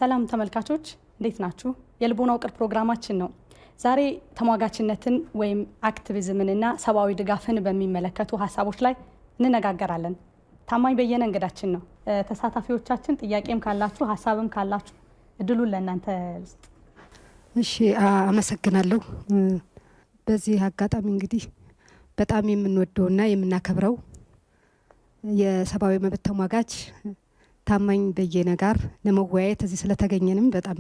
ሰላም ተመልካቾች፣ እንዴት ናችሁ? የልቦና ውቅር ፕሮግራማችን ነው። ዛሬ ተሟጋችነትን ወይም activism ንና ሰብአዊ ድጋፍን በሚመለከቱ ሀሳቦች ላይ እንነጋገራለን። ታማኝ በየነ እንግዳችን ነው። ተሳታፊዎቻችን ጥያቄም ካላችሁ፣ ሀሳብም ካላችሁ እድሉን ለእናንተ ልስጥ። እሺ፣ አመሰግናለሁ። በዚህ አጋጣሚ እንግዲህ በጣም የምንወደውና የምናከብረው የሰብአዊ መብት ተሟጋች ታማኝ በየነ ጋር ለመወያየት እዚህ ስለተገኘንም በጣም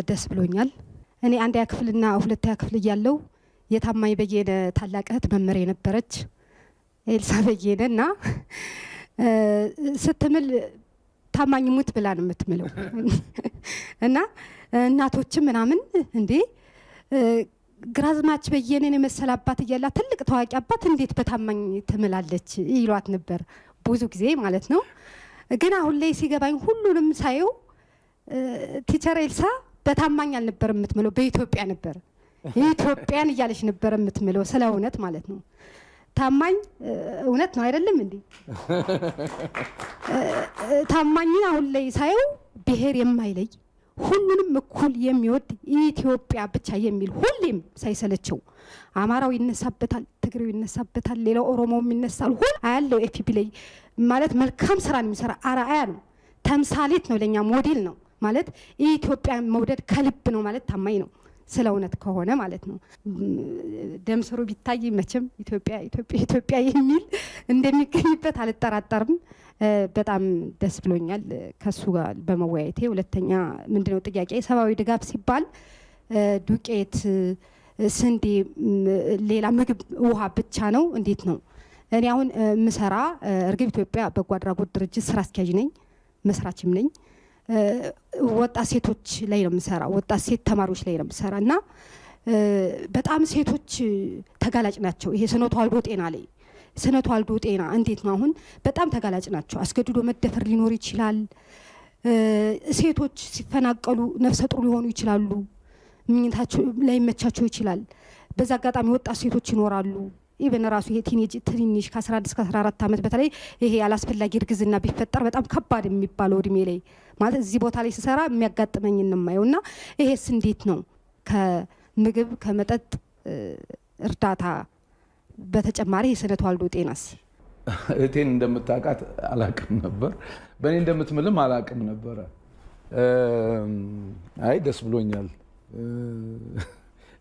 ደስ ብሎኛል። እኔ አንደኛ ክፍልና ሁለተኛ ክፍል እያለሁ የታማኝ በየነ ታላቅ እህት መምህር የነበረች ኤልሳ በየነ እና ስትምል ታማኝ ሙት ብላ ነው የምትምለው። እና እናቶችም ምናምን እንዴ፣ ግራዝማች በየነን የመሰለ አባት እያላት፣ ትልቅ ታዋቂ አባት፣ እንዴት በታማኝ ትምላለች ይሏት ነበር ብዙ ጊዜ ማለት ነው። ግን አሁን ላይ ሲገባኝ፣ ሁሉንም ሳየው፣ teacher ኤልሳ በታማኝ አልነበር የምትምለው፣ በኢትዮጵያ ነበር፣ የኢትዮጵያን እያለች ነበር የምትምለው፣ ስለ እውነት ማለት ነው። ታማኝ እውነት ነው አይደለም እንዴ? ታማኝን አሁን ላይ ሳየው ብሔር የማይለይ፣ ሁሉንም እኩል የሚወድ፣ ኢትዮጵያ ብቻ የሚል፣ ሁሌም ሳይሰለቸው አማራው ይነሳበታል፣ ትግሬው ይነሳበታል፣ ሌላው ኦሮሞውም ይነሳል። ሁሉ አያለው FB ላይ ማለት መልካም ስራን የሚሰራ አርአያ ነው፣ ተምሳሌት ነው፣ ለእኛ ሞዴል ነው። ማለት የኢትዮጵያን መውደድ ከልብ ነው ማለት ታማኝ ነው። ስለ እውነት ከሆነ ማለት ነው። ደም ስሩ ቢታይ መቼም ኢትዮጵያ፣ ኢትዮጵያ፣ ኢትዮጵያ የሚል እንደሚገኝበት አልጠራጠርም። በጣም ደስ ብሎኛል ከሱ ጋር በመወያየቴ። ሁለተኛ ምንድነው ጥያቄ፣ ሰብአዊ ድጋፍ ሲባል ዱቄት፣ ስንዴ፣ ሌላ ምግብ፣ ውሃ ብቻ ነው? እንዴት ነው? እኔ አሁን ምሰራ እርግብ ኢትዮጵያ በጎ አድራጎት ድርጅት ስራ አስኪያጅ ነኝ፣ መስራችም ነኝ። ወጣት ሴቶች ላይ ነው የምሰራ፣ ወጣት ሴት ተማሪዎች ላይ ነው የምሰራ። እና በጣም ሴቶች ተጋላጭ ናቸው። ይሄ ስነ ተዋልዶ ጤና ላይ፣ ስነ ተዋልዶ ጤና እንዴት ነው? አሁን በጣም ተጋላጭ ናቸው። አስገድዶ መደፈር ሊኖር ይችላል። ሴቶች ሲፈናቀሉ ነፍሰ ጡር ሊሆኑ ይችላሉ። ምኝታቸው ላይመቻቸው ይችላል። በዛ አጋጣሚ ወጣት ሴቶች ይኖራሉ። Even ራሱ ይሄ teenage፣ ትንንሽ ከ11 እስከ 14 ዓመት በተለይ ይሄ ያላስፈላጊ እርግዝና ቢፈጠር በጣም ከባድ የሚባለው እድሜ ላይ፣ ማለት እዚህ ቦታ ላይ ስሰራ የሚያጋጥመኝ የማየው። እና ይሄስ እንዴት ነው? ከምግብ ከመጠጥ እርዳታ በተጨማሪ የስነ ተዋልዶ ጤናስ? እህቴን እንደምታውቃት አላቅም ነበር። በእኔ እንደምትምልም አላቅም ነበረ። አይ፣ ደስ ብሎኛል።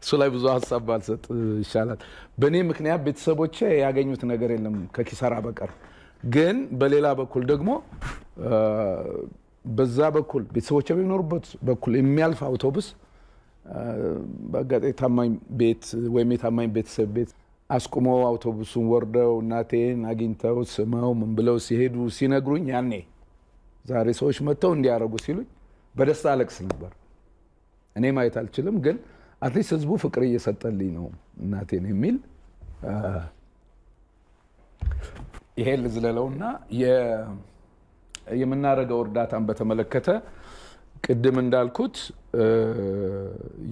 እሱ ላይ ብዙ ሀሳብ ባልሰጥ ይሻላል። በእኔ ምክንያት ቤተሰቦቼ ያገኙት ነገር የለም ከኪሳራ በቀር። ግን በሌላ በኩል ደግሞ በዛ በኩል ቤተሰቦቼ በሚኖሩበት በኩል የሚያልፍ አውቶቡስ በአጋጣሚ የታማኝ ቤት ወይም የታማኝ ቤተሰብ ቤት አስቁመው፣ አውቶቡሱን ወርደው፣ እናቴን አግኝተው፣ ስመው፣ ምን ብለው ሲሄዱ ሲነግሩኝ፣ ያኔ ዛሬ ሰዎች መጥተው እንዲያደርጉ ሲሉኝ በደስታ አለቅስ ነበር። እኔ ማየት አልችልም፣ ግን at least ህዝቡ ፍቅር እየሰጠልኝ ነው እናቴን የሚል። ይሄን ልዝለለውና የምናደርገው እርዳታን በተመለከተ ቅድም እንዳልኩት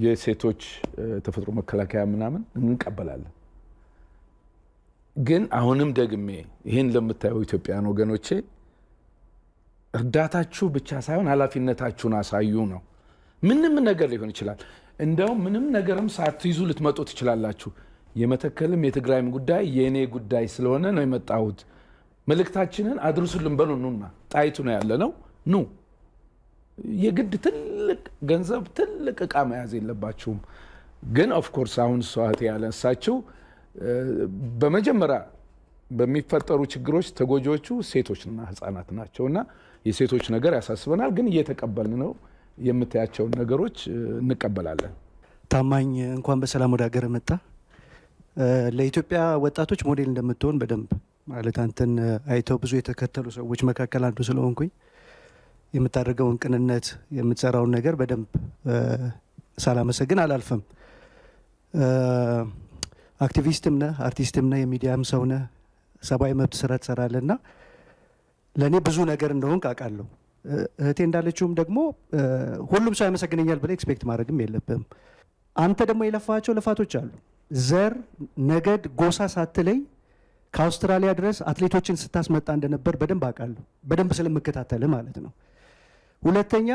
የሴቶች ተፈጥሮ መከላከያ ምናምን እንቀበላለን። ግን አሁንም ደግሜ ይህን ለምታየው ኢትዮጵያውያን ወገኖቼ እርዳታችሁ ብቻ ሳይሆን ኃላፊነታችሁን አሳዩ ነው። ምንም ነገር ሊሆን ይችላል። እንደውም ምንም ነገርም ሳትይዙ ልትመጡ ትችላላችሁ። የመተከልም የትግራይም ጉዳይ የእኔ ጉዳይ ስለሆነ ነው የመጣሁት። መልእክታችንን አድርሱልን በሉ። ኑና ጣይቱ ነው ያለ ነው። ኑ፣ የግድ ትልቅ ገንዘብ፣ ትልቅ እቃ መያዝ የለባችሁም። ግን of course አሁን እሷ እህቴ ያነሳችው በመጀመሪያ በሚፈጠሩ ችግሮች ተጎጂዎቹ ሴቶችና ህፃናት ናቸው እና የሴቶች ነገር ያሳስበናል። ግን እየተቀበልን ነው፣ የምታያቸውን ነገሮች እንቀበላለን። ታማኝ፣ እንኳን በሰላም ወደ ሀገር መጣህ። ለኢትዮጵያ ወጣቶች ሞዴል እንደምትሆን በደንብ፣ ማለት አንተን አይተው ብዙ የተከተሉ ሰዎች መካከል አንዱ ስለሆንኩኝ የምታደርገውን ቅንነት፣ የምትሰራውን ነገር በደንብ ሳላመሰግን አላልፍም። አክቲቪስትም ነህ፣ አርቲስትም ነህ፣ የሚዲያም ሰው ነህ፣ ሰብአዊ መብት ስራ ትሰራለህ እና ለእኔ ብዙ ነገር እንደሆንክ አውቃለሁ። እህቴ እንዳለችውም ደግሞ ሁሉም ሰው ያመሰግነኛል ብለህ expect ማድረግም የለብህም። አንተ ደግሞ የለፋሃቸው ልፋቶች አሉ። ዘር፣ ነገድ፣ ጎሳ ሳትለይ ከአውስትራሊያ ድረስ አትሌቶችን ስታስመጣ እንደነበር በደንብ አውቃለሁ። በደንብ ስለምከታተልህ ማለት ነው። ሁለተኛ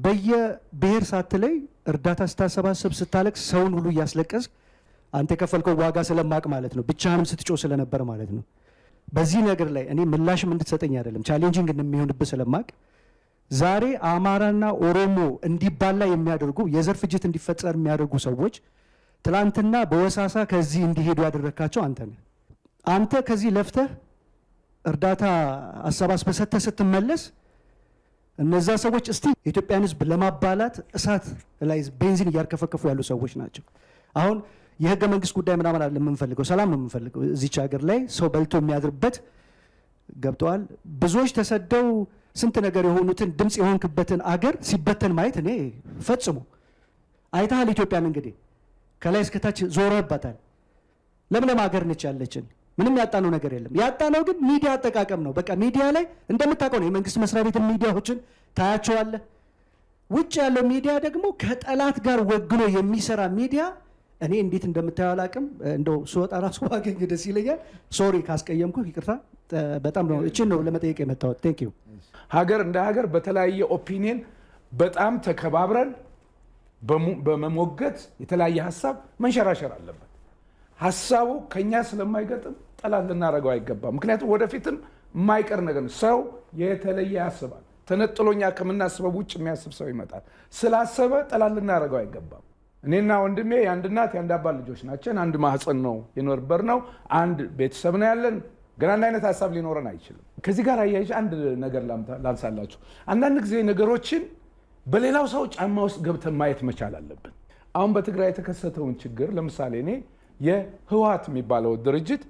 በየብሔር ሳትለይ እርዳታ ስታሰባስብ ስታለቅስ ሰውን ሁሉ እያስለቀስክ አንተ የከፈልከው ዋጋ ስለማቅ ማለት ነው፣ ብቻህንም ስትጮህ ስለነበር ማለት ነው። በዚህ ነገር ላይ እኔ ምላሽም እንድትሰጠኝ አይደለም፣ challenging እንደሚሆንብህ ስለማቅ፣ ዛሬ አማራና ኦሮሞ እንዲባላ የሚያደርጉ፣ የዘር ፍጅት እንዲፈጠር የሚያደርጉ ሰዎች ትላንትና በወሳሳ ከዚህ እንዲሄዱ ያደረግካቸው አንተ ነህ። አንተ ከዚህ ለፍተህ እርዳታ አሰባስበህ ሰጥተህ ስትመለስ እነዛ ሰዎች እስቲ የኢትዮጵያን ሕዝብ ለማባላት እሳት ላይ ቤንዚን እያርከፈከፉ ያሉ ሰዎች ናቸው። አሁን የህገ መንግስት ጉዳይ ምናምን አይደለም የምንፈልገው፣ ሰላም ነው የምንፈልገው። እዚች ሀገር ላይ ሰው በልቶ የሚያድርበት ገብተዋል። ብዙዎች ተሰደው ስንት ነገር የሆኑትን ድምፅ የሆንክበትን አገር ሲበተን ማየት እኔ ፈጽሞ አይተሃል። ኢትዮጵያን እንግዲህ ከላይ እስከታች ዞረህባታል። ለምለም ሀገር ነች ያለችን። ምንም ያጣነው ነገር የለም። ያጣነው ግን ሚዲያ አጠቃቀም ነው። በቃ ሚዲያ ላይ እንደምታውቀው ነው። የመንግስት መስሪያ ቤትን ሚዲያዎችን ታያቸዋለህ። ውጭ ያለው ሚዲያ ደግሞ ከጠላት ጋር ወግኖ የሚሰራ ሚዲያ እኔ እንዴት እንደምታየው አላውቅም። እንደው ስወጣ ራሱ ባገኝ ደስ ይለኛል። Sorry ካስቀየምኩ ይቅርታ። በጣም ነው እችን ነው ለመጠየቅ የመጣሁት። Thank you። ሀገር እንደ ሀገር በተለያየ opinion በጣም ተከባብረን በመሞገት የተለያየ ሀሳብ መንሸራሸር አለበት። ሀሳቡ ከኛ ስለማይገጥም ጠላት ልናደርገው አይገባም። ምክንያቱም ወደፊትም የማይቀር ነገር ነው። ሰው የተለየ ያስባል። ተነጥሎ እኛ ከምናስበው ውጭ የሚያስብ ሰው ይመጣል። ስላሰበ ጠላት ልናደርገው አይገባም። እኔና ወንድሜ የአንድ እናት የአንድ አባት ልጆች ናቸው። አንድ ማህፀን ነው የኖርበር ነው። አንድ ቤተሰብ ነው ያለን። ግን አንድ አይነት ሀሳብ ሊኖረን አይችልም። ከዚህ ጋር አያይዤ አንድ ነገር ላንሳላችሁ። አንዳንድ ጊዜ ነገሮችን በሌላው ሰው ጫማ ውስጥ ገብተን ማየት መቻል አለብን። አሁን በትግራይ የተከሰተውን ችግር ለምሳሌ እኔ የህወሓት የሚባለው ድርጅት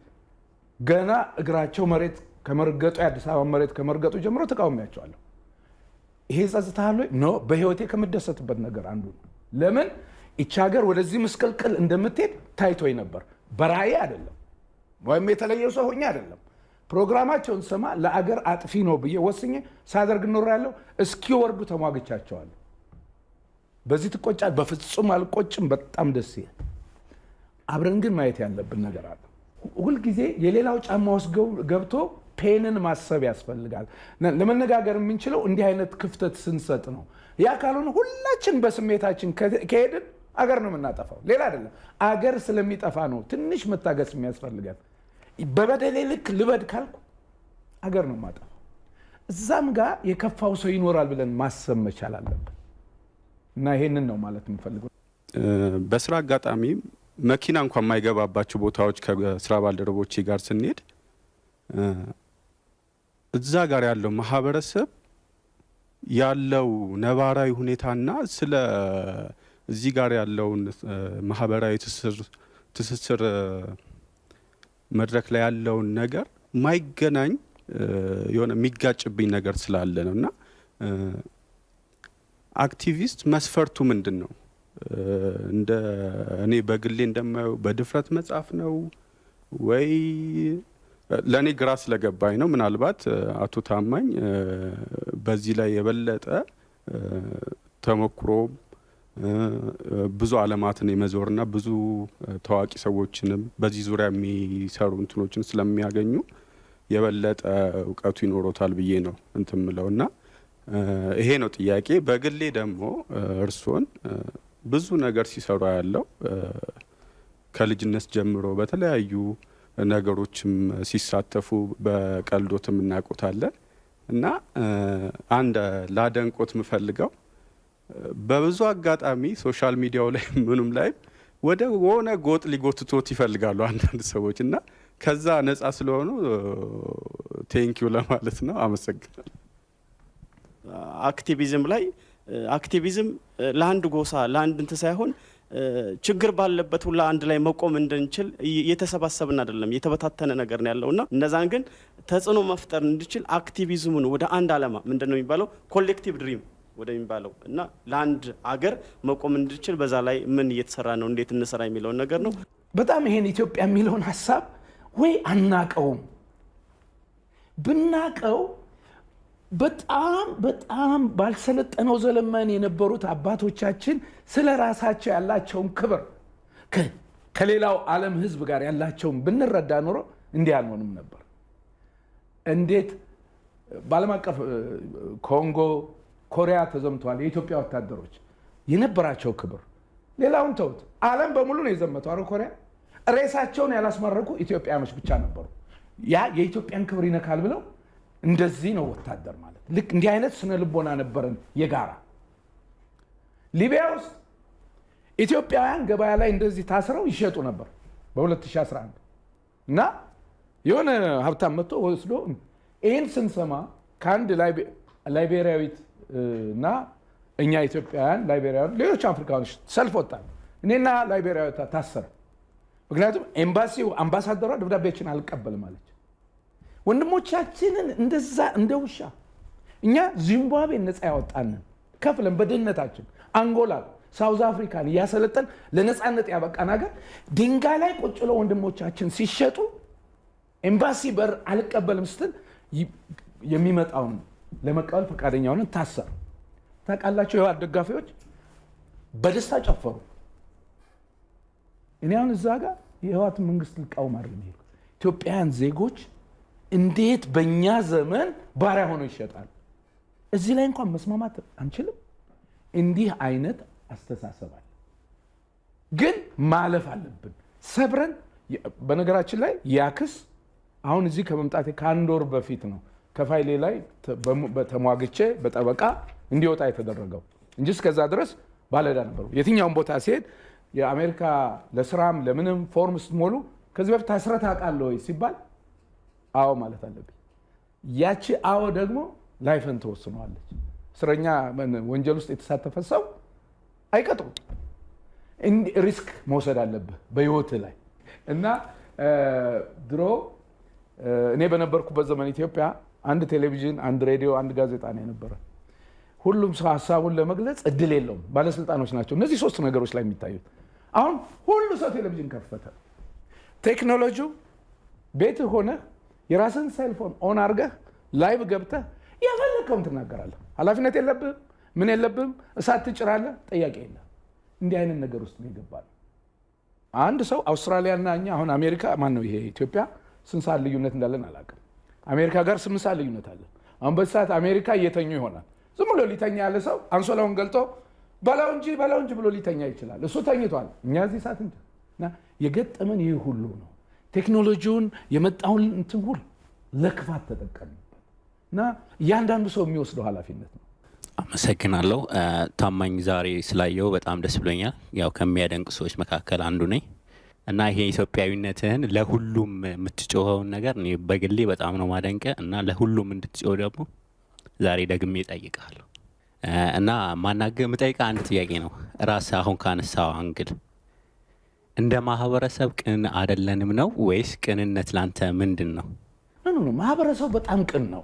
ገና እግራቸው መሬት ከመርገጡ፣ የአዲስ አበባ መሬት ከመርገጡ ጀምሮ ተቃውሚያቸዋለሁ። ይሄ ጸጽታል ወይ? No፣ በህይወቴ ከምደሰትበት ነገር አንዱ ነው። ለምን ይቺ ሀገር ወደዚህ ምስቅልቅል እንደምትሄድ ታይቶኝ ነበር። በራእይ አይደለም ወይም የተለየ ሰው ሆኜ አይደለም። ፕሮግራማቸውን ስሰማ ለአገር አጥፊ ነው ብዬ ወስኜ ሳደርግ ኖሬያለሁ። እስኪወርዱ ተሟግቻቸዋለሁ። በዚህ ትቆጫል? በፍጹም አልቆጭም። በጣም ደስ ይላል። አብረን ግን ማየት ያለብን ነገር አለ። ሁልጊዜ የሌላው ጫማ ውስጥ ገብቶ pain ን ማሰብ ያስፈልጋል። ለመነጋገር የምንችለው እንዲህ አይነት ክፍተት ስንሰጥ ነው። ያ ካልሆነ ሁላችን በስሜታችን ከሄድን አገር ነው የምናጠፋው፣ ሌላ አይደለም። አገር ስለሚጠፋ ነው ትንሽ መታገስ የሚያስፈልገን። በበደሌ ልክ ልበድ ካልኩ አገር ነው የማጠፋው። እዛም ጋር የከፋው ሰው ይኖራል ብለን ማሰብ መቻል አለብን። እና ይሄንን ነው ማለት የምፈልገው። በስራ አጋጣሚ መኪና እንኳን የማይገባባቸው ቦታዎች ከስራ ባልደረቦቼ ጋር ስንሄድ እዛ ጋር ያለው ማህበረሰብ ያለው ነባራዊ ሁኔታና ስለ እዚህ ጋር ያለውን ማህበራዊ ትስስር መድረክ ላይ ያለውን ነገር ማይገናኝ የሆነ የሚጋጭብኝ ነገር ስላለ ነው። እና አክቲቪስት መስፈርቱ ምንድን ነው? እንደ እኔ በግሌ እንደማየው በድፍረት መጻፍ ነው ወይ? ለእኔ ግራ ስለገባኝ ነው። ምናልባት አቶ ታማኝ በዚህ ላይ የበለጠ ተሞክሮ ብዙ ዓለማትን የመዞርና ብዙ ታዋቂ ሰዎችንም በዚህ ዙሪያ የሚሰሩ እንትኖችን ስለሚያገኙ የበለጠ እውቀቱ ይኖሮታል ብዬ ነው እንትን ምለው እና ይሄ ነው ጥያቄ። በግሌ ደግሞ እርስዎን ብዙ ነገር ሲሰሩ ያለው ከልጅነት ጀምሮ በተለያዩ ነገሮችም ሲሳተፉ በቀልዶትም እናውቆታለን። እና አንድ ላደንቆት የምፈልገው በብዙ አጋጣሚ social media ው ላይ ምኑም ላይ ወደ ሆነ ጎጥ ሊጎትቶት ይፈልጋሉ አንዳንድ ሰዎች እና ከዛ ነጻ ስለሆኑ thank you ለማለት ነው። አመሰግናለሁ። Activism ላይ activism ለአንድ ጎሳ ለአንድ እንትን ሳይሆን ችግር ባለበት ሁላ አንድ ላይ መቆም እንድንችል እየተሰባሰብን አይደለም፣ የተበታተነ ነገር ነው ያለውና እነዛን ግን ተጽዕኖ መፍጠር እንድችል activism ኡን ወደ አንድ አላማ ምንድነው የሚባለው collective dream ወደሚባለው እና ለአንድ አገር መቆም እንድችል በዛ ላይ ምን እየተሰራ ነው፣ እንዴት እንሰራ የሚለውን ነገር ነው። በጣም ይሄን ኢትዮጵያ የሚለውን ሀሳብ ወይ አናቀውም፣ ብናቀው በጣም በጣም ባልሰለጠነው ዘመን የነበሩት አባቶቻችን ስለ ራሳቸው ያላቸውን ክብር ከሌላው ዓለም ሕዝብ ጋር ያላቸውን ብንረዳ ኖሮ እንዲህ አልሆንም ነበር። እንዴት በዓለም አቀፍ ኮንጎ፣ ኮሪያ ተዘምተዋል። የኢትዮጵያ ወታደሮች የነበራቸው ክብር ሌላውን ተውት። ዓለም በሙሉ ነው የዘመተው። አረ ኮሪያ ሬሳቸውን ያላስመረኩ ኢትዮጵያኖች ብቻ ነበሩ። ያ የኢትዮጵያን ክብር ይነካል ብለው እንደዚህ ነው ወታደር ማለት። ልክ እንዲህ አይነት ስነ ልቦና ነበረን የጋራ። ሊቢያ ውስጥ ኢትዮጵያውያን ገበያ ላይ እንደዚህ ታስረው ይሸጡ ነበር በ2011። እና የሆነ ሀብታም መጥቶ ወስዶ፣ ይህን ስንሰማ ከአንድ ላይቤሪያዊት እና እኛ ኢትዮጵያውያን፣ ላይቤሪያውያን፣ ሌሎች አፍሪካኖች ሰልፍ ወጣን። እኔና ላይቤሪያዊቷ ታሰር። ምክንያቱም ኤምባሲው አምባሳደሯ ደብዳቤያችን አልቀበልም አለች። ወንድሞቻችንን እንደዛ እንደ ውሻ፣ እኛ ዚምባብዌን ነፃ ያወጣንን ከፍለን በድህነታችን፣ አንጎላ፣ South Africa ን እያሰለጠን ለነፃነት ያበቃን ሀገር ድንጋይ ላይ ቁጭ ብለው ወንድሞቻችን ሲሸጡ ኤምባሲ በር አልቀበልም ስትል የሚመጣውን ለመቀበል ፈቃደኛ ሆነን ታሰር። ታውቃላቸው፣ የህወሓት ደጋፊዎች በደስታ ጨፈሩ። እኔ አሁን እዛ ጋር የህወሓትን መንግስት ልቃወም አይደለም የሄድኩት። ኢትዮጵያውያን ዜጎች እንዴት በእኛ ዘመን ባሪያ ሆነው ይሸጣል? እዚህ ላይ እንኳን መስማማት አንችልም። እንዲህ አይነት አስተሳሰብ አለ። ግን ማለፍ አለብን ሰብረን። በነገራችን ላይ ያ ክስ አሁን እዚህ ከመምጣቴ ከአንድ ወር በፊት ነው ከፋይሌ ላይ ተሟግቼ በጠበቃ እንዲወጣ የተደረገው እንጂ እስከዛ ድረስ ባለዕዳ ነበሩ። የትኛውን ቦታ ሲሄድ የአሜሪካ ለስራም ለምንም ፎርም ስትሞሉ ከዚህ በፊት ታስረህ ታውቃለህ ወይ ሲባል አዎ ማለት አለብኝ። ያቺ አዎ ደግሞ life ን ትወስነዋለች። እስረኛ ወንጀል ውስጥ የተሳተፈ ሰው አይቀጥሩም። Risk መውሰድ አለብህ በህይወትህ ላይ። እና ድሮ እኔ በነበርኩበት ዘመን ኢትዮጵያ አንድ ቴሌቪዥን፣ አንድ ሬዲዮ፣ አንድ ጋዜጣ ነው የነበረ። ሁሉም ሰው ሀሳቡን ለመግለጽ እድል የለውም። ባለስልጣኖች ናቸው እነዚህ ሶስት ነገሮች ላይ የሚታዩት። አሁን ሁሉ ሰው ቴሌቪዥን ከፈተ። ቴክኖሎጂው ቤትህ ሆነህ የራስን cell phone on አድርገህ live ገብተህ የፈለግከውን ትናገራለህ። ኃላፊነት የለብህም፣ ምን የለብህም። እሳት ትጭራለህ፣ ጥያቄ የለም። እንዲህ አይነት ነገር ውስጥ ነው የገባነው። አንድ ሰው አውስትራሊያና እኛ አሁን አሜሪካ፣ ማን ነው ይሄ፣ ኢትዮጵያ ስንት ሰዓት ልዩነት እንዳለን አላውቅም። አሜሪካ ጋር 8 ሰዓት ልዩነት አለን። አሁን በዚህ ሰዓት አሜሪካ እየተኙ ይሆናል። ዝም ብሎ ሊተኛ ያለ ሰው አንሶላውን ገልጦ በላው እንጂ በላው እንጂ ብሎ ሊተኛ ይችላል። እሱ ተኝቷል። እኛ እዚህ ሰዓት እንጂ እና የገጠመን ይህ ሁሉ ነው። ቴክኖሎጂውን የመጣውን እንትን ሁሉ ለክፋት ተጠቀምንበት እና እያንዳንዱ ሰው የሚወስደው ኃላፊነት ነው። አመሰግናለሁ። ታማኝ፣ ዛሬ ስላየው በጣም ደስ ብሎኛል። ያው ከሚያደንቅ ሰዎች መካከል አንዱ ነኝ እና ይሄ ኢትዮጵያዊነትህን ለሁሉም የምትጮኸውን ነገር እኔ በግሌ በጣም ነው ማደንቀ እና ለሁሉም እንድትጮህ ደግሞ ዛሬ ደግሜ እጠይቅሃለሁ እና ማናገ የምጠይቅህ አንድ ጥያቄ ነው። ራስህ አሁን ካነሳው angle እንደ ማህበረሰብ ቅን አደለንም ነው ወይስ ቅንነት ላንተ ምንድን ነው? No፣ ማህበረሰቡ በጣም ቅን ነው።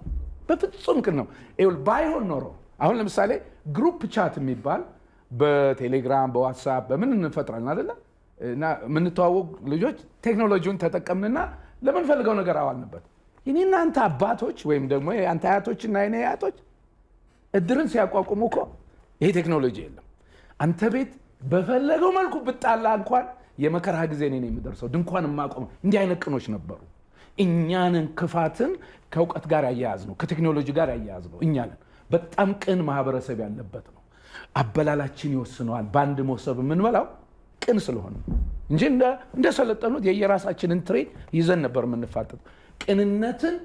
በፍጹም ቅን ነው። ይኸውልህ፣ ባይሆን ኖሮ አሁን ለምሳሌ group chat የሚባል በቴሌግራም፣ በዋትሳፕ፣ በምን እንፈጥራለን አይደለ? እና የምንተዋወቅ ልጆች ቴክኖሎጂውን ተጠቀምንና ለምንፈልገው ነገር አዋልንበት። የኔና አንተ አባቶች ወይም ደግሞ የአንተ አያቶችና የኔ አያቶች እድርን ሲያቋቁሙ እኮ ይሄ ቴክኖሎጂ የለም። አንተ ቤት በፈለገው መልኩ ብጣላ እንኳን የመከራ ጊዜ እኔ ነኝ የምደርሰው፣ ድንኳን የማቆመው። እንዲህ አይነት ቅኖች ነበሩ። እኛንን ክፋትን ከእውቀት ጋር ያያያዝ ነው፣ ከቴክኖሎጂ ጋር ያያያዝ ነው። እኛንን በጣም ቅን ማህበረሰብ ያለበት ነው። አበላላችን ይወስነዋል። በአንድ መሶብ የምንበላው ቅን ስለሆነ እንጂ እንደሰለጠኑት የየራሳችንን ትሬ ይዘን ነበር የምንፋጠጥ። ቅንነትን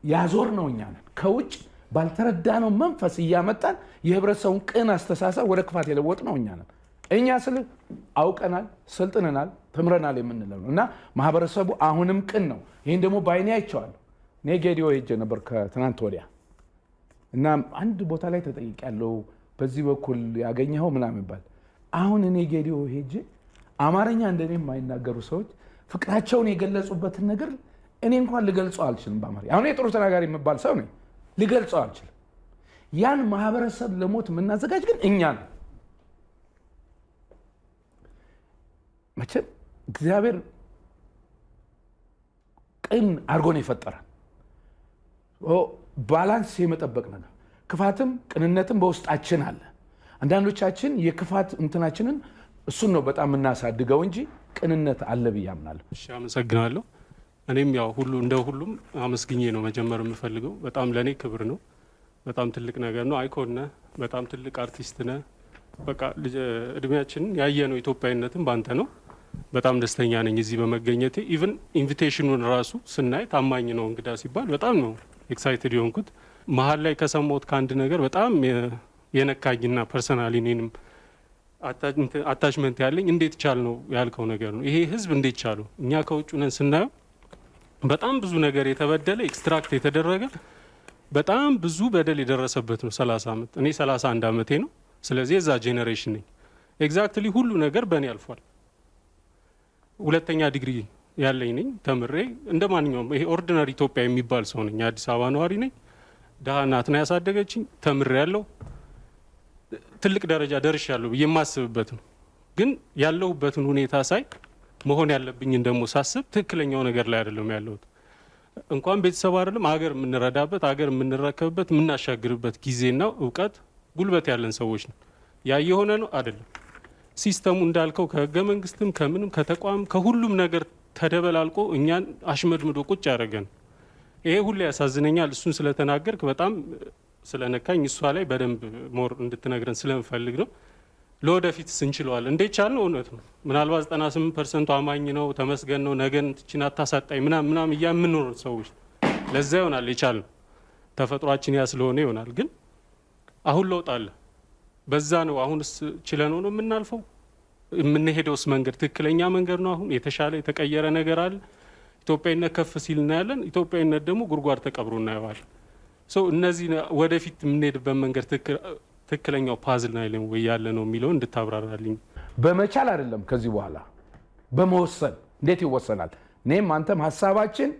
ያዞር ነው እኛ ነን። ከውጭ ባልተረዳነው መንፈስ እያመጣን የህብረተሰቡን ቅን አስተሳሰብ ወደ ክፋት የለወጥ ነው እኛ ነን። እኛ ስል አውቀናል፣ ሰልጥነናል፣ ተምረናል የምንለው ነው እና ማህበረሰቡ አሁንም ቅን ነው። ይህን ደግሞ በአይኔ አይቼዋለሁ። እኔ ጌዲዮ ሄጄ ነበር ከትናንት ወዲያ እና አንድ ቦታ ላይ ተጠይቄያለሁ። በዚህ በኩል ያገኘኸው ምናምን ይባል። አሁን እኔ ጌዲዮ ሄጄ አማርኛ እንደኔ የማይናገሩ ሰዎች ፍቅራቸውን የገለጹበትን ነገር እኔ እንኳን ልገልጸው አልችልም በአማርኛ። አሁን የጥሩ ተናጋሪ የምባል ሰው ነኝ፣ ልገልጸው አልችልም። ያን ማህበረሰብ ለሞት የምናዘጋጅ ግን እኛ ነው። መቼም እግዚአብሔር ቅን አድርጎ ነው የፈጠረን። Balance የመጠበቅ ነገር፣ ክፋትም ቅንነትም በውስጣችን አለ። አንዳንዶቻችን የክፋት እንትናችንን እሱን ነው በጣም የምናሳድገው እንጂ ቅንነት አለ ብዬ አምናለሁ። እሺ፣ አመሰግናለሁ። እኔም ያው ሁሉ እንደ ሁሉም አመስግኜ ነው መጀመር የምፈልገው። በጣም ለእኔ ክብር ነው። በጣም ትልቅ ነገር ነው። Icon ነህ፣ በጣም ትልቅ አርቲስት ነህ። በቃ እድሜያችንን ያየነው ኢትዮጵያዊነትን ባንተ ነው። በጣም ደስተኛ ነኝ እዚህ በመገኘቴ። Even invitation ኑን ራሱ ስናይ ታማኝ ነው እንግዳ ሲባል በጣም ነው excited የሆንኩት። መሀል ላይ ከሰማሁት ከአንድ ነገር በጣም የነካኝና personally እኔንም attachment ያለኝ እንዴት ቻል ነው ያልከው ነገር ነው። ይሄ ህዝብ እንዴት ቻለው? እኛ ከውጭ ነን ስናየው በጣም ብዙ ነገር የተበደለ፣ extract የተደረገ፣ በጣም ብዙ በደል የደረሰበት ነው። 30 ዓመት፣ እኔ 31 ዓመቴ ነው። ስለዚህ የዛ generation ነኝ። Exactly ሁሉ ነገር በእኔ አልፏል። ሁለተኛ ዲግሪ ያለኝ ነኝ። ተምሬ እንደ ማንኛውም ይሄ ordinary ኢትዮጵያ የሚባል ሰው ነኝ። የአዲስ አበባ ነዋሪ ነኝ። ድሀ እናት ነው ያሳደገችኝ። ተምሬ ያለው ትልቅ ደረጃ ደርሻለሁ ብዬ የማስብበት ነው። ግን ያለሁበትን ሁኔታ ሳይ፣ መሆን ያለብኝን ደግሞ ሳስብ ትክክለኛው ነገር ላይ አይደለም ያለሁት። እንኳን ቤተሰብ አይደለም አገር የምንረዳበት፣ አገር የምንረከብበት፣ የምናሻግርበት ጊዜና እውቀት ጉልበት ያለን ሰዎች ነው። ያ የሆነ ነው አይደለም። System ኡ እንዳልከው ከህገ መንግስትም ከምንም ከተቋም ከሁሉም ነገር ተደበላልቆ እኛን አሽመድምዶ ቁጭ ያደረገን። ይሄ ሁሉ ያሳዝነኛል። እሱን ስለተናገርክ በጣም ስለነካኝ እሷ ላይ በደንብ more እንድትነግረን ስለምፈልግ ነው። ለወደፊት እንችለዋለን። እንዴት ቻልነው? እውነት ነው። ምናልባት 98% ኡ አማኝ ነው፣ ተመስገን ነው፣ ነገን ትችን አታሳጣኝ ምናም ምናም እያ የምንኖር ሰዎች ለዛ ይሆናል የቻልነው። ተፈጥሯችን ያ ስለሆነ ይሆናል። ግን አሁን ለውጥ አለ። በዛ ነው አሁንስ ችለነው ነው የምናልፈው። የምንሄደውስ መንገድ ትክክለኛ መንገድ ነው? አሁን የተሻለ የተቀየረ ነገር አለ። ኢትዮጵያዊነት ከፍ ሲል እናያለን። ኢትዮጵያዊነት ደግሞ ጉድጓድ ተቀብሮ እናየዋለን። So እነዚህ ወደፊት የምንሄድበት መንገድ ትክክለኛው path ላይ ወይ ያለ ነው የሚለው እንድታብራራልኝ። በመቻል አይደለም፣ ከዚህ በኋላ በመወሰን። እንዴት ይወሰናል? እኔም አንተም ሀሳባችን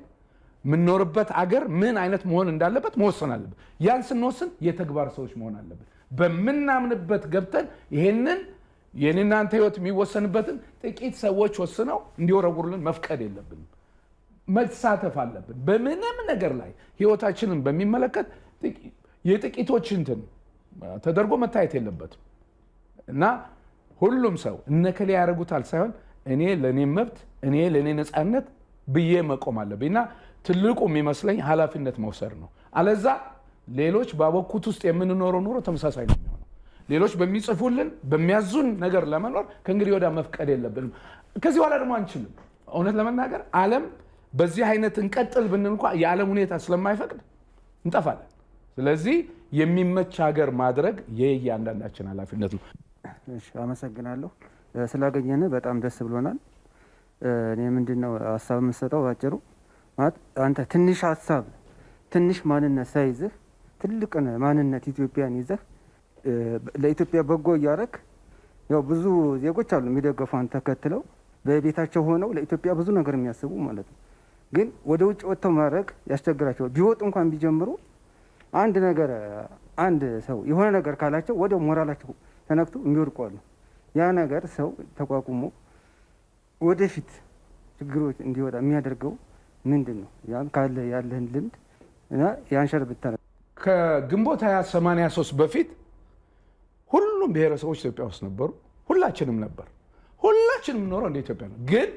የምንኖርበት አገር ምን አይነት መሆን እንዳለበት መወሰን አለብን። ያን ስንወስን የተግባር ሰዎች መሆን አለብን። በምናምንበት ገብተን ይሄንን የኔና አንተ ህይወት የሚወሰንበትን ጥቂት ሰዎች ወስነው እንዲወረውሩልን መፍቀድ የለብንም። መሳተፍ አለብን። በምንም ነገር ላይ ህይወታችንን በሚመለከት የጥቂቶች እንትን ተደርጎ መታየት የለበትም እና ሁሉም ሰው እነከሌ ያደርጉታል ሳይሆን እኔ ለእኔ መብት፣ እኔ ለእኔ ነፃነት ብዬ መቆም አለብኝ እና ትልቁ የሚመስለኝ ኃላፊነት መውሰድ ነው። አለዛ ሌሎች ባበኩት ውስጥ የምንኖረው ኑሮ ተመሳሳይ ነው የሚሆነው። ሌሎች በሚጽፉልን በሚያዙን ነገር ለመኖር ከእንግዲህ ወዲያ መፍቀድ የለብንም። ከዚህ በኋላ ደግሞ አንችልም። እውነት ለመናገር ዓለም በዚህ አይነት እንቀጥል ብንል እንኳ የዓለም ሁኔታ ስለማይፈቅድ እንጠፋለን። ስለዚህ የሚመች ሀገር ማድረግ የእያንዳንዳችን ኃላፊነት ነው። እሺ፣ አመሰግናለሁ። ስላገኘን በጣም ደስ ብሎናል። እኔ ምንድን ነው ሀሳብ የምሰጠው ባጭሩ ማለት አንተ ትንሽ ሀሳብ ትንሽ ማንነት ሳይዝህ ትልቅ ማንነት ኢትዮጵያን ይዘህ ለኢትዮጵያ በጎ እያደረግ፣ ያው ብዙ ዜጎች አሉ የሚደገፉን ተከትለው በቤታቸው ሆነው ለኢትዮጵያ ብዙ ነገር የሚያስቡ ማለት ነው። ግን ወደ ውጭ ወጥተው ማድረግ ያስቸግራቸዋል። ቢወጡ እንኳን ቢጀምሩ አንድ ነገር አንድ ሰው የሆነ ነገር ካላቸው ወዲያው ሞራላቸው ተነክቶ የሚወድቁ አሉ። ያ ነገር ሰው ተቋቁሞ ወደፊት ችግሮች እንዲወጣ የሚያደርገው ምንድን ነው? ያን ካለ ያለህን ልምድ እና ያን share ብታደርግ። ከግንቦት 2083 በፊት ሁሉም ብሔረሰቦች ኢትዮጵያ ውስጥ ነበሩ። ሁላችንም ነበር። ሁላችንም ኖረው እንደ ኢትዮጵያ ነው። ግን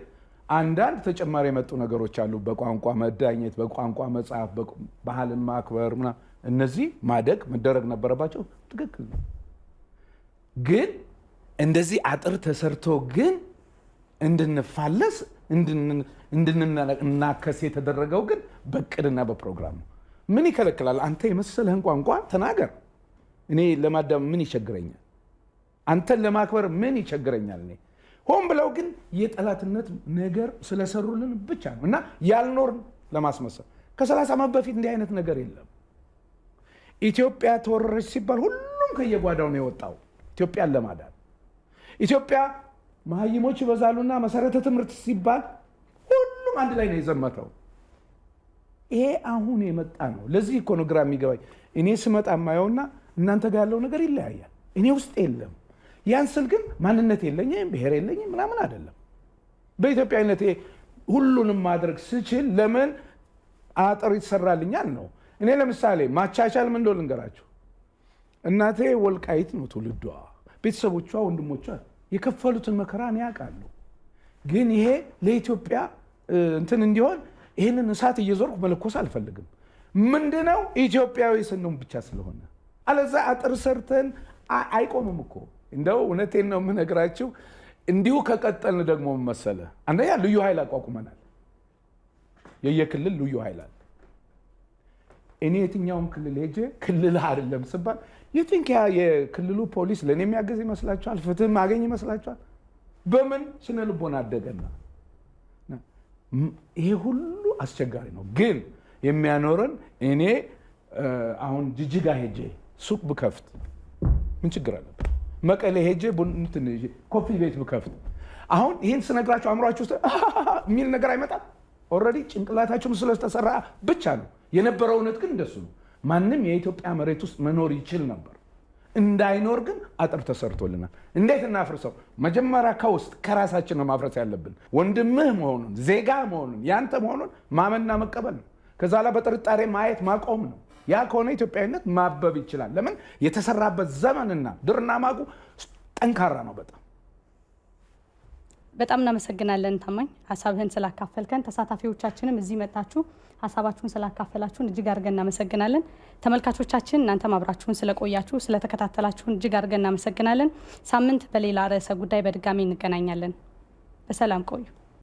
አንዳንድ ተጨማሪ የመጡ ነገሮች አሉ። በቋንቋ መዳኘት፣ በቋንቋ መጻፍ፣ ባህልን ማክበር ምናምን፣ እነዚህ ማደግ መደረግ ነበረባቸው። ትክክል ነው። ግን እንደዚህ አጥር ተሰርቶ ግን እንድንፋለስ እንድንናከስ የተደረገው ግን በእቅድና በፕሮግራም ነው። ምን ይከለክላል? አንተ የመሰለህን ቋንቋ ተናገር። እኔ ለማዳም ምን ይቸግረኛል? አንተን ለማክበር ምን ይቸግረኛል? እኔ ሆን ብለው ግን የጠላትነት ነገር ስለሰሩልን ብቻ ነው እና ያልኖርን ለማስመሰል። ከ30 ዓመት በፊት እንዲህ አይነት ነገር የለም። ኢትዮጵያ ተወረረች ሲባል ሁሉም ከየጓዳው ነው የወጣው ኢትዮጵያን ለማዳን። ኢትዮጵያ መሀይሞች ይበዛሉና መሰረተ ትምህርት ሲባል ሁሉም አንድ ላይ ነው የዘመተው። ይሄ አሁን የመጣ ነው። ለዚህ እኮ ነው ግራ የሚገባኝ። እኔ ስመጣ የማየውና እናንተ ጋር ያለው ነገር ይለያያል። እኔ ውስጥ የለም። ያን ስል ግን ማንነት የለኝም፣ ብሔር የለኝም ምናምን አይደለም። በኢትዮጵያዊነቴ ሁሉንም ማድረግ ስችል ለምን አጥር ይሰራልኛል ነው። እኔ ለምሳሌ ማቻቻል ምን እንደሆነ ልንገራችሁ። እናቴ ወልቃይት ነው ትውልዷ። ቤተሰቦቿ፣ ወንድሞቿ የከፈሉትን መከራ እኔ አውቃለሁ። ግን ይሄ ለኢትዮጵያ እንትን እንዲሆን ይህንን እሳት እየዞርኩ መለኮስ አልፈልግም። ምንድነው? ኢትዮጵያዊ ስንሆን ብቻ ስለሆነ፣ አለዛ አጥር ሰርተን አይቆምም እኮ። እንደው እውነቴን ነው የምነግራችሁ። እንዲሁ ከቀጠልን ደግሞ ምን መሰለህ፣ አንደኛ ልዩ ኃይል አቋቁመናል። የየክልል ልዩ ኃይል አለ። እኔ የትኛውም ክልል ሄጄ ክልል አይደለም ስባል you think ያ የክልሉ ፖሊስ ለእኔ የሚያገዝ ይመስላችኋል? ፍትህ ማገኝ ይመስላችኋል? በምን ስነ ልቦና አደገና? ይሄ ሁሉ አስቸጋሪ ነው። ግን የሚያኖረን እኔ አሁን ጅጅጋ ሄጄ ሱቅ ብከፍት ምን ችግር አለበት? መቀሌ ሄጄ እንትን coffee ቤት ብከፍት፣ አሁን ይህን ስነግራችሁ አእምሯችሁ ውስጥ የሚል ነገር አይመጣም። Already ጭንቅላታችሁም ስለተሰራ ብቻ ነው። የነበረው እውነት ግን እንደሱ ነው። ማንም የኢትዮጵያ መሬት ውስጥ መኖር ይችል ነበር። እንዳይኖር ግን አጥር ተሰርቶልናል። እንዴት እናፍርሰው? መጀመሪያ ከውስጥ ከራሳችን ነው ማፍረስ ያለብን። ወንድምህ መሆኑን፣ ዜጋ መሆኑን፣ ያንተ መሆኑን ማመንና መቀበል ነው። ከዛ ላይ በጥርጣሬ ማየት ማቆም ነው። ያ ከሆነ ኢትዮጵያዊነት ማበብ ይችላል። ለምን? የተሰራበት ዘመንና ድርና ማጉ ጠንካራ ነው በጣም። በጣም እናመሰግናለን ታማኝ፣ ሀሳብህን ስላካፈልከን። ተሳታፊዎቻችንም እዚህ መጣችሁ ሀሳባችሁን ስላካፈላችሁን እጅግ አድርገን እናመሰግናለን። ተመልካቾቻችን፣ እናንተም አብራችሁን ስለቆያችሁ፣ ስለተከታተላችሁን እጅግ አድርገን እናመሰግናለን። ሳምንት በሌላ ርዕሰ ጉዳይ በድጋሚ እንገናኛለን። በሰላም ቆዩ።